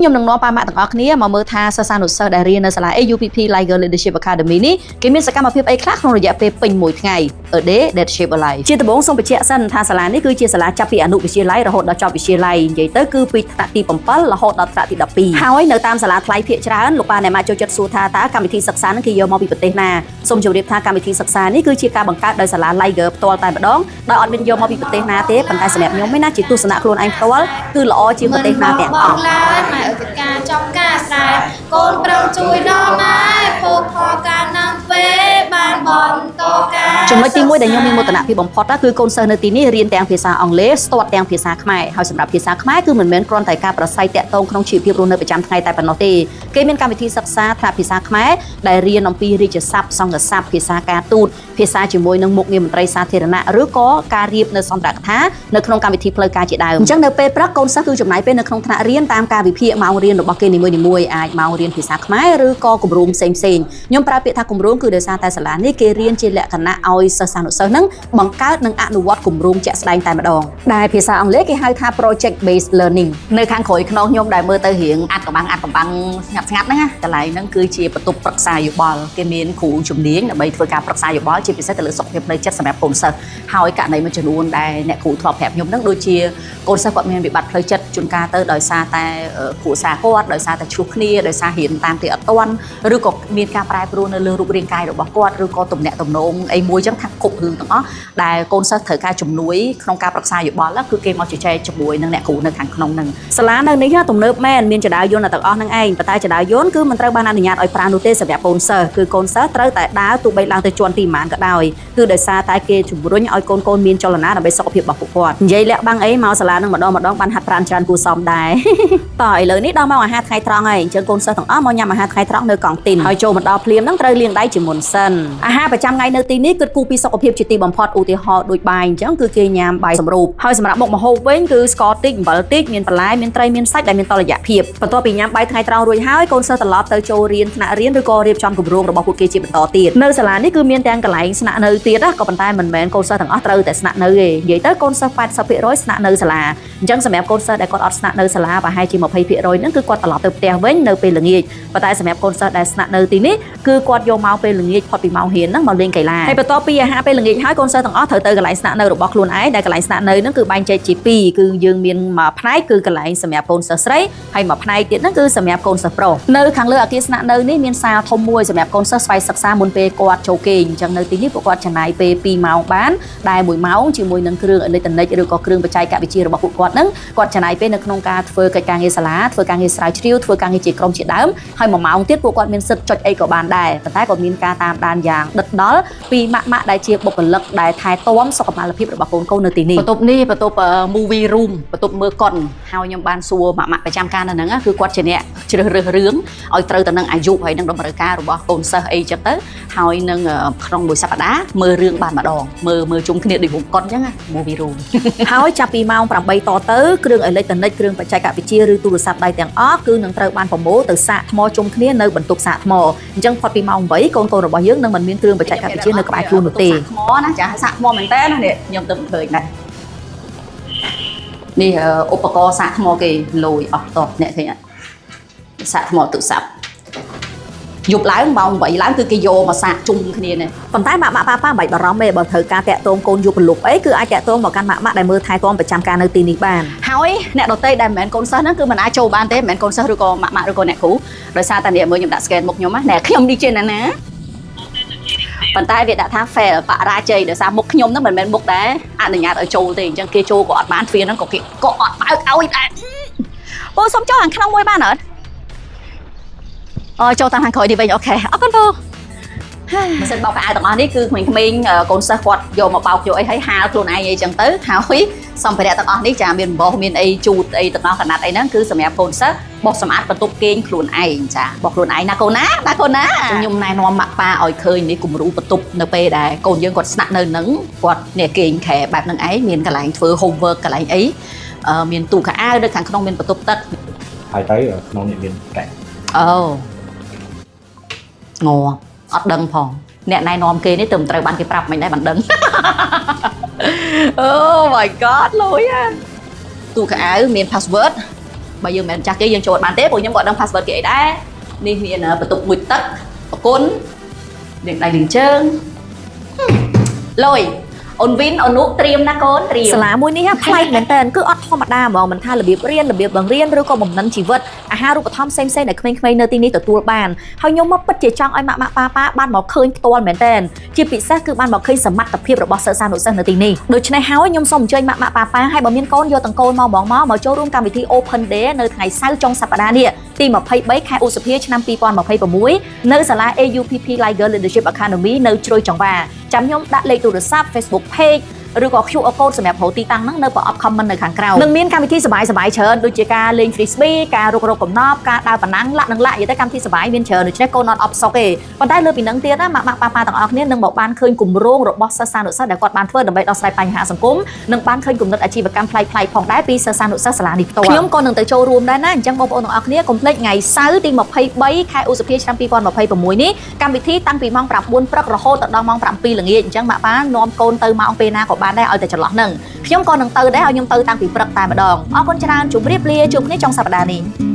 ខ្ញុំនឹងនាំប៉ាម៉ាក់ទាំងអស់គ្នាមកមើលថាសិស្សានុសិស្សដែលរៀននៅសាលា AUPP Liger Leadership Academy នេះគេមានសកម្មភាពអីខ្លះក្នុងរយៈពេលពេញមួយថ្ងៃ A day that shape a life។ ជាដំបូងសូមបញ្ជាក់សិនថាសាលានេះគឺជាសាលាចាប់ពីអនុវិទ្យាល័យរហូតដល់ចប់វិទ្យាល័យនិយាយទៅគឺពីថ្នាក់ទី7រហូតដល់ថ្នាក់ទី12ហើយនៅតាមសាលាថ្លៃភាគច្រើនលោកប៉ាអ្នកម៉ាក់ចូលចិត្តសួរថាតើកម្មវិធីសិក្សានឹងគេយកមកពីប្រទេសណាសូមជម្រាបថាកម្មវិធីសិក្សានេះគឺជាការបង្កើតដោយសាលា Liger ផ្ទាល់តែម្ដងដោយអត់មានយកមកពីប្រទេសណាទេប៉ុន្តែសម្រាប់ខ្ញុំឯណាជាទស្សនៈខ្លួនឯងផ្ទាល់គឺល្អជាងប្រទេសណាទាំងអស់ ឡើយម៉ែឲ្យកិច្ចការចំការស្រែកូនប្រឹងជួយដល់ម៉ែភោគផលការនាំពេលបានបន្តការ ចំណុចទី1ដែលខ្ញុំមានមោទនភាពបំផុតណាគឺកូនសិស្សនៅទីនេះរៀនទាំងភាសាអង់គ្លេសស្ទាត់ទាំងភាសាខ្មែរហើយសម្រាប់ភាសាខ្មែរគឺមិនមែនគ្រាន់តែការប្រស័យតាក់ទងក្នុងជីវភាពរស់នៅប្រចាំថ្ងៃតែប៉ុណ្ណោះទេគេមានកម្មវិធីសិក្សាថ្នាក់ភាសាខ្មែរដែលរៀនអំពីរាជសព្ទសង្ឃសព្ទភាសាការទូតភាសាជាមួយនឹងមុខងារមន្ត្រីសាធារណៈឬក៏ការរៀបនៅសន្ទរកថានៅក្នុងកម្មវិធីផ្លូវការជាដើមអញ្ចឹងនៅពេលព្រឹកកូនសិស្សគឺចំណាយពេលនៅក្នុងថ្នាក់រៀនតាមការវិភាគម៉ោងរៀនរបស់គេនីមួយៗអាចម៉ោងរៀនភាសាខ្មែរឬក៏គម្រោងផ្សេងៗខ្ញុំប្រើពាក្យថាគម្រោងគឺដោយសារតែសាលានេះគេរៀនជាលក្ខណៈឲ្យសិស្សានុសិស្សហ្នឹងបង្កើតនិងអនុវត្តគម្រោងជាក់ស្ដែងតែម្ដងដែលភាសាអង់គ្លេសគេហៅថា project based learning។ នៅខាងក្រោយខ្នងខ្ញុំដែលមើលទៅរៀងអាត់កំបាំងអាត់កំបាំងស្ងាត់ស្ងាត់ហ្នឹងណាកន្លែងហ្នឹងគឺជាបន្ទប់ប្រឹក្សាយោបល់គេមានគ្រូជំនាញដើម្បីធ្វើការប្រឹក្សាយោបល់ជាពិសេសទៅលើសុខភាពផ្លូវចិត្តសម្រាប់កូនសិស្សហើយករណីមួយចំនួនដែលអ្នកគ្រូធ្លាប់ប្រាប់ខ្ញុំហ្នឹងដូចជាកូនសិស្សគាត់មានវិបត្តិផ្លូវចិត្តជួនកាលទៅដោយសារតែគ្រួសារគាត់ដោយសារតែឈ្លោះគ្នាដោយសាររៀនតាមគេអត់ទាន់ឬក៏មានការប្រែប្រួលនៅលើរូបរាងកាយរបស់គាត់ឬក៏ទំនាក់ទំនងអីមួយចឹងថាគ្រប់រឿងទាំងអស់ដែលកូនសិស្សត្រូវការជំនួយក្នុងការប្រឹក្សាយោបល់គឺគេមកជជែកជាមួយនឹងអ្នកគ្រូនៅខាងក្នុងហ្នឹងសាលានៅនេះទំនើបមែនមានជណ្ដើរយន្តទាំងអស់ហ្នឹងឯងប៉ុន្តែជណ្ដើរយន្តគឺមិនត្រូវបានអនុញ្ញាតឲ្យប្រើនោះទេសម្រាប់កូនសិស្សគឺកូនសិស្សត្រូវតែដើរទោះបីឡើងទៅជាន់ទីប៉ុន្មានក៏ដោយគឺដោយសារតែគេជំរុញឲ្យកូនកូនមានចលនាដើម្បីសុខភាពរបស់ពួកគាត់និយាយលាក់បាំងអីមកសាលានឹងម្ដងម្ដងបានហាត់ប្រាណច្រើនគួរសមដែរ តោះឥឡូវនេះដល់ម៉ោងអាហារថ្ងៃត្រង់ហើយអញ្ចឹងកូនសិស្សទាំងអស់មកញ៉ាំអាហារថ្ងៃត្រង់នៅកង់ទីនហើយចូលមកដល់ភ្លាមហ្នឹងត្រូវលាងដៃជាមុនសិនអាហារប្រចាំថ្ងៃនៅទីនេះគិតគូរពីសុខភាពជាទីបំផុតឧទាហរណ៍ដូចបាយអញ្ចឹងគឺគេញ៉ាំបាយសម្រូបហើយសម្រាប់មុខម្ហូបវិញគឺស្ករតិចអំបិលតិចមានបន្លែមានត្រីមានសាច់ដែលមានតុល្យភាពបន្ទាប់ពីញ៉ាំបាយថ្ងៃត្រង់រួចហើយកូនសិស្សត្រឡប់ទៅចូលរៀនថ្នាក់រៀនឬក៏រៀបចំគម្រោងរបស់ពួកគេជាបន្តទៀតនៅសាលានេះគឺមានទាំងកន្លែងស្នាក់នៅទៀតណាក៏ប៉ុន្តែមិនមែនកូនសិស្សទាំងអស់ត្រូវតែស្នាក់នៅទេនិយាយទៅកូនសិស្ស80%ស្នាក់នៅសាលាអញ្ចឹងសម្រាប់កូនសិស្សដែលគាត់អត់ស្នាក់នៅសាលាប្រហែលជា20%ហ្នឹងគឺគាត់ត្រឡប់ទៅផ្ទះវិញនៅពេលល្ងាចប៉ុន្តែសម្រាប់កូនសិស្សដែលស្នាក់នៅទីនេះគឺគាត់យកមកពេលល្ងាចផុតពីម៉ោងរៀនហ្នឹងមកលេងកីឡាហើយបន្ទាប់ពីអាហារពេលល្ងាចហើយកូនសិស្សទាំងអស់ត្រូវទៅកន្លែងស្នាក់នៅរបស់ខ្លួនឯងដែលកន្លែងស្នាក់នៅហ្នឹងគឺបែងចែកជាពីរគឺយើងមានមួយផ្នែកគឺកន្លែងសម្រាប់កូនសិស្សស្រីហើយមួយផ្នែកទៀតហ្នឹងគឺសម្រាប់កូនសិស្សប្រុសនៅខាងលើអគារស្នាក់នៅនេះមានសាលធំមួយសម្រាប់កូនសិស្សស្វ័យសិក្សាមុនពេលគាត់ចូលគេងអញ្ចឹងនៅទីនេះពួកគាត់ចំណាយពេល2ម៉ោងបានដែល1ម៉ោងជាមួយនឹងគ្រឿងអេឡិចត្រូនិកឬក៏គ្រឿងបច្ចេកវិទ្យារបស់ពួកគាត់ហ្នឹងគាត់ចំណាយពេលនៅក្នុងការធ្វើកិច្ចការងារសាលាធ្វើការងារស្រាវជ្រាវធ្វើការងារជាក្រុមជាដើមហើយ1ម៉ោងទៀតពួកគាត់មានសិទ្ធិចុចអីក៏បានដែរប៉ុន្តែក៏មានការតាមដានយ៉ាងដិតដល់ពីម៉ាក់ម៉ាក់ដែលជាបុគ្គលិកដែលថែទាំសុខុមាលភាពរបស់កូនៗនៅទីនេះបន្ទប់នេះបន្ទប់ movie room បន្ទប់មើលកុនហើយខ្ញុំបានសួរម៉ាក់ម៉ាក់ប្រចាំការនៅហ្នឹងគឺគាត់ជាអ្នកជ្រើសរើសរឿងឲ្យត្រូវទៅនឹងអាយុហើយនឹងតម្រូវការរបស់កូនសិស្សអីចឹងទៅហើយនឹងក្នុងមួយសប្តាហ៍មើលរឿងបានម្ដងមើលមើលជុំគ្នាដូចរោងកុនចឹងណា movie room ហើយចាប់ពីម៉ោង8តទៅគ្រឿងអេឡិចត្រូនិកគ្រឿងបច្ចេកវិទ្យាឬទូរស័ព្ទដៃទាំងអស់គឺនឹងត្រូវបានប្រមូលទៅសាកថ្មជុំគ្នានៅបន្ទប់សាកថ្មអញ្ចឹងផុតពីម៉ោង8កូនៗរបស់យើងនឹងមិនមានគ្រឿងបច្ចេកវិទ្យានៅក្បែរខ្លួននោះទេថ្មណាចាសាកថ្មមែនតើណានេះខ្ញុំទៅមិនឃើញដែរនេះឧបករណ៍សាកថ្មគេលយអស់តអ្នកឃើញអត់សាកថ្មទូរស័ព្ទយប់ឡើងម៉ោង8ឡើងគឺគេយកមកសាកជុំគ្នានេះប៉ុន្តែម៉ាក់ម៉ាក់ប៉ាប៉ាមិនបាច់បារម្ភទេបើត្រូវការតាក់ទងកូនយប់ព្រលប់អីគឺអាចតាក់ទងមកកាន់ម៉ាក់ម៉ាក់ដែលមើលថែទាំប្រចាំការនៅទីនេះបានហើយអ្នកដទៃដែលមិនមែនកូនសិស្សហ្នឹងគឺមិនអាចចូលបានទេមិនមែនកូនសិស្សឬក៏ម៉ាក់ម៉ាក់ឬក៏អ្នកគ្រូដោយសារតែអ្នកមើលខ្ញុំដាក់ scan មុខខ្ញុំណាអ្នកខ្ញុំនេះជាអ្នកណាប៉ុន្តែវាដាក់ថា fail បរាជ័យដោយសារមុខខ្ញុំហ្នឹងមិនមែនមុខដែរអនុញ្ញាតឲ្យចូលទេអញ្ចឹងគេចូលក៏អត់បានទ្វារហ្នឹងក៏គេក៏អត់បើកឲ្យដែរអូសុំចូលខាងក្នុងមួយបានអត់អូចូលតាមខាងក្រោយនេះវិញ OK អរគុណពូម៉ាស៊ីនបោកខោអាវទាំងអស់នេះគឺក្មេងៗកូនសិស្សគាត់យកមកបោកយកអីហើយហាលខ្លួនឯងអីចឹងទៅហើយសម្ភារៈទាំងអស់នេះចាមានអំបោសមានអីជូតអីទាំងអស់កណាត់អីហ្នឹងគឺសម្រាប់កូនសិស្សបោសសម្អាតបន្ទប់គេងខ្លួនឯងចាបោសខ្លួនឯងណាកូនណាណាកូនណាខ្ញុំណែនាំម៉ាក់ប៉ាឲ្យឃើញនេះគំរូបន្ទប់នៅពេលដែលកូនយើងគាត់ស្នាក់នៅនឹងគាត់នេះគេងខែបែបហ្នឹងឯងមានកន្លែងធ្វើ homework កន្លែងអីមានទូខោអាវនៅខាងក្នុងមានបន្ទប់ទឹក ហើយទៅក្នុងនេះមានកាក់ អូងអត់ដឹងផងអ្នកណែនាំគេនេះទៅមិនត្រូវបានគេប្រាប់មិនដែរបានដឹង Oh my god លុយអាទូខោអាវមាន password បើយើងមិនមែនចាស់គេយើងចូលអត់បានទេព្រោះខ្ញុំក៏អត់ដឹង password គេអីដែរនេះមានបន្ទប់មួយទឹកប្រគុណលាងដៃលាងជើងលុយអូនវិនអូននុត្រៀមណាកូនត្រៀម សាលាមួយនេះហ่ะប្លែកមែនតើគឺអត់ធម្មតាហ្មងមិនថារបៀបរៀនរបៀបបង្រៀនឬក៏បំណិនជីវិតអាហារូបត្ថម្ភផ្សេងៗដែលក្មេងៗនៅទីនេះទទួលបានហើយខ្ញុំមកពិតជាចង់ឲ្យម៉ាក់ម៉ាក់ប៉ាប៉ាបានមកឃើញផ្ទាល់មែនតើជាពិសេសគឺបានមកឃើញសមត្ថភាពរបស់សិស្សានុសិស្សនៅទីនេះដូច្នេះហើយខ្ញុំសូមអញ្ជើញម៉ាក់ម៉ាក់ប៉ាប៉ាហើយបើមានកូនយកទាំងកូនមកហ្មងមកមកចូលរួមកម្មវិធី Open Day នៅថ្ងៃសៅរ៍ចុងសប្តាហ៍នេះទី23ខែឧសភាឆ្នាំ2026នៅសាលា AUPP Liger Leadership Academy នៅជ្រោយចង្វាចាំខ្ញុំដាក់លេខទូរស័ព្ទ Facebook Page ឬក៏ QR code សម្រាប់រកទីតាំងហ្នឹងនៅប្រអប់ comment នៅខាងក្រោមនឹងមានកម្មវិធីសប្បាយសប្បាយច្រើនដូចជាការលេង frisbee ការរុករកកំណប់ការដើរប៉ណ្ណាំងលាក់និងលាក់និយាយទៅកម្មវិធីសប្បាយមានច្រើនដូច្នេះកូនអត់អបសុកទេប៉ុន្តែលើពីហ្នឹងទៀតណាម៉ាក់ម៉ាក់ប៉ាប៉ាទាំងអស់គ្នានឹងមកបានឃើញគម្រោងរបស់សិស្សានុសិស្សដែលគាត់បានធ្វើដើម្បីដោះស្រាយបញ្ហាសង្គមនិងបានឃើញគំនិតអាជីវកម្មប្លែកៗផងដែរពីសិស្សានុសិស្សសាលានេះផ្ទាល់ខ្ញុំក៏នឹងទៅចូលរួមដែរណាអញ្ចឹងបងប្អូនទាំងអស់គ្នាកុំភ្លេចថ្ងៃសៅរ៍ទី23ខែឧសភាឆ្នាំ2026នេះកម្មវិធីតាំងពីម៉ោង9ព្រឹករហូតដល់ម៉ោង7ល្ងាចអញ្ចឹងម៉ាក់ប៉ានាំកូនទៅម៉ោងពេលណាក៏បានដែរឲ្យតែចន្លោះហ្នឹងខ្ញុំក៏នឹងទៅដែរឲ្យខ្ញុំទៅតាំងពីព្រឹកតែម្ដងអរគុណច្រើនជម្រាបលាជួបគ្នាចុងសប្តាហ៍នេះ។